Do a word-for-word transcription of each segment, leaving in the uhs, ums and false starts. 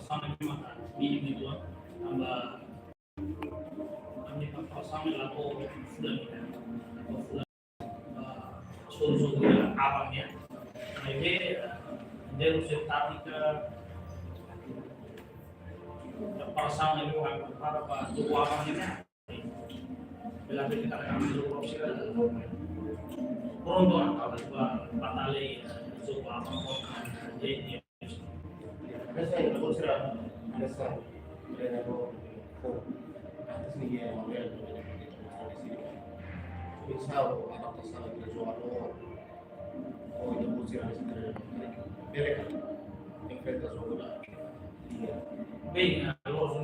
sama memang ini itu tambah kami pasang lagu fulan, lagu fulan, eh, solusi dia abang ya. Nah, ini, eh, dia usia tadi ke pasang itu kan para apa tuh abang ini. Bila kita akan masuk proses pronto atau dua batalha itu apa jadi. Biasa itu sira biasa treinadór antes ni dia mau ya. Biasa apa pasang itu jual. Oh, itu sira biasa treinadór. Bele kan? Enfrenta jogo da. Bem, a loja.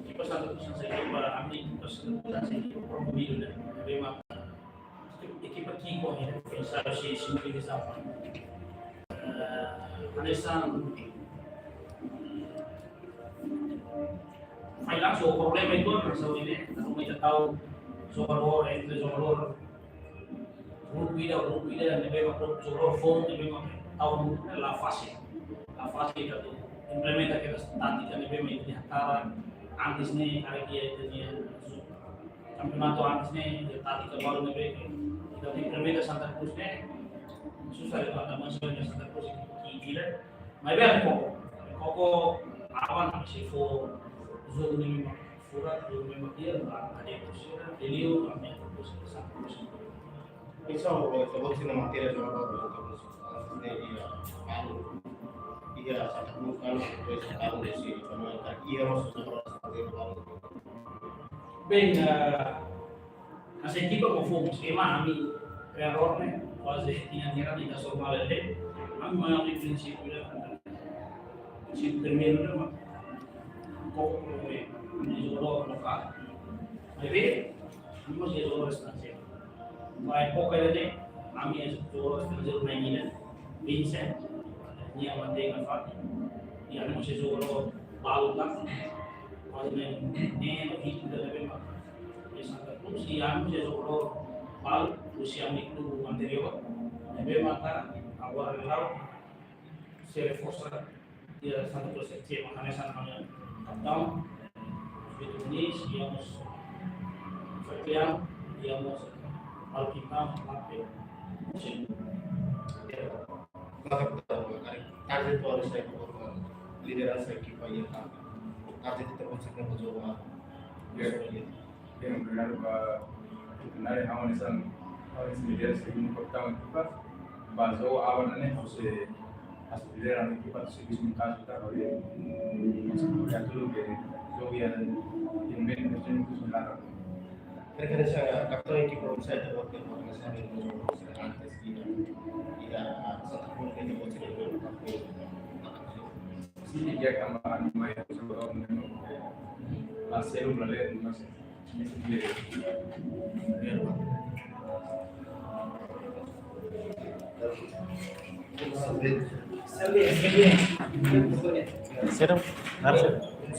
Ekipa Santa Cruz, ekipa ami, ekipa Santa Cruz, ekipa promovidu, ne'e? Bem, ekipa que corre, sabe, se, se mobiliza. Hanesan falla, o problema é que o problema é que o jogadór, entre jogadór, grupu ida, grupu ida, ne'ebé mak grupu jogadór foun, ne'ebé mak tau grupu ne'e la fasil. La fasil atu implementa kedas tátika ne'ebé mak ita hakarak antes ne'e, karik ita iha kampeonatu antes ne'e, iha tátika balu ne'ebé ita implementa Santa Cruz ne'e. Susar atu anda masuk iha Santa Cruz, ki kira. Maibé ami koko, ami koko aban ami sei fó jogu ne'ebé mak furak, jogu ne'ebé mak di'ak ba adeptu sira, liuliu ami atu Santa Cruz. Entaun, eh, se você não manter a jogada do Santa Cruz, antes de ir a Paulo, ir a Santa Cruz, Paulo, depois Paulo, esse, Paulo, tá aqui, é o nosso jogador, fazer Paulo. Bem, eh, hanesan ekipa mak foun, ema ami treinadór ne'e, kuaze tinan hira ne'e ita só bale le, ami mak ami prinsípiu ida, prinsípiu primeiru ne'e mak koko promove, ami jogadór lokál. Maibé, ami mós iha jogadór estranjeiru. Ba époka ida-ne'e, ami iha jogadór estranjeiru na'in ida, Vincent, nia mantein nafatin. I ami mós iha jogadór balu tan, kuaze na'in, na'in hitu ida ne'ebé mak iha Santa Cruz, i ami mós iha jogadór balu, husi ami klube anteriór, ne'ebé mak agora Real sei reforsa, iha Santa Cruz F C, mak hanesan ami-nia kapitaun, Vitor Muniz, iha mós Fertian, iha mós Alkitab, Pape, Musim. Maka, target baru saya, lideransa ekipa iha, target ita konsege mencoba. Ya. Bem, obrigadu ba oportunidade, ha'u hanesan, ha'u hanesan líder, segundu kapitaun ekipa, ba jogu aban ne'e, ha'u sei, ha'u sei lidera ekipa, servisu maka kita bagi, maksud kita tuh, jadi, jogu yang, yang main, maksudnya itu sebenarnya. Kira-kira saya, kapitaun ekipa, saya ada waktu yang saya ada antes, tidak, tidak, satu pun tidak mau cerita, tapi, Sini dia kama anu mai jogadór ne'e, Marcelo Bralero, mas Cero, Marcelo.